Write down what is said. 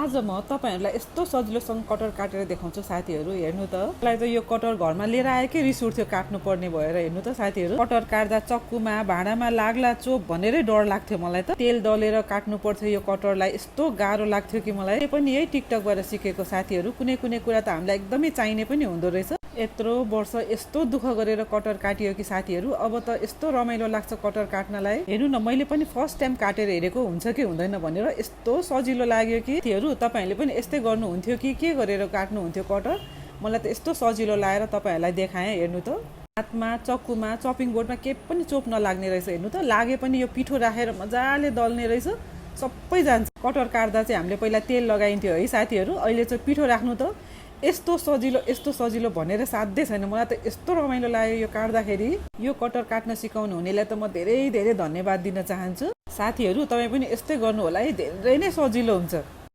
आज म तपाईहरुलाई यस्तो सजिलोसँग कटर काटेर देखाउँछु साथीहरु। हेर्नु त, मलाई त यो कटर घरमा लिएर आएकै रिस उठ्थ्यो काट्नु पर्ने भएर। हेर्नु त साथीहरु, कटर काट्दा चक्कुमा भाँडामा लाग्ला चोप भनेरै डर लाग्थ्यो मलाई त। तेल दलेर काट्नु पर्थ्यो यो कटरलाई, यस्तो गाह्रो लाग्थ्यो कि मलाई। त्यो पनि यही टिकटकबाट सिकेको साथीहरु। कुनै कुनै कुरा त हामीलाई एकदमै चाहिने पनि हुँदो रहेछ। यत्रो वर्ष यस्तो दुःख गरेर कटर काटियो कि साथीहरु, अब त यस्तो रमाइलो लाग्छ कटर काट्नलाई। हेर्नु न, मैले पनि फर्स्ट टाइम काटेर हेरेको हुन्छ कि हुँदैन भनेर, यस्तो सजिलो लाग्यो कि। तपाईहरुले पनि यस्तै गर्नुहुन्थ्यो कि के गरेर काट्नुहुन्थ्यो कटर? मलाई त यस्तो सजिलो लागेर तपाईहरुलाई देखाएँ। हेर्नु त, हातमा चक्कुमा चपिङ बोर्डमा के पनि चोप नलाग्ने रहेछ। हेर्नु त, लागे पनि यो पिठो राखेर मजाले दल्ने रहेछ, सबै जान्छ। कटर काट्दा चाहिँ हामीले पहिला तेल लगाइन्थ्यो है साथीहरु, अहिले चाहिँ पिठो राख्नु त यस्तो सजिलो भनेर साध्यै छैन। मलाई त यस्तो रमाइलो लाग्यो यो काट्दाखेरि। यो कटर काट्न सिकाउनु हुनेलाई त म धेरै धेरै धन्यवाद दिन चाहन्छु। साथीहरु, तपाई पनि यस्तै गर्नु होला है, धेरै नै सजिलो हुन्छ।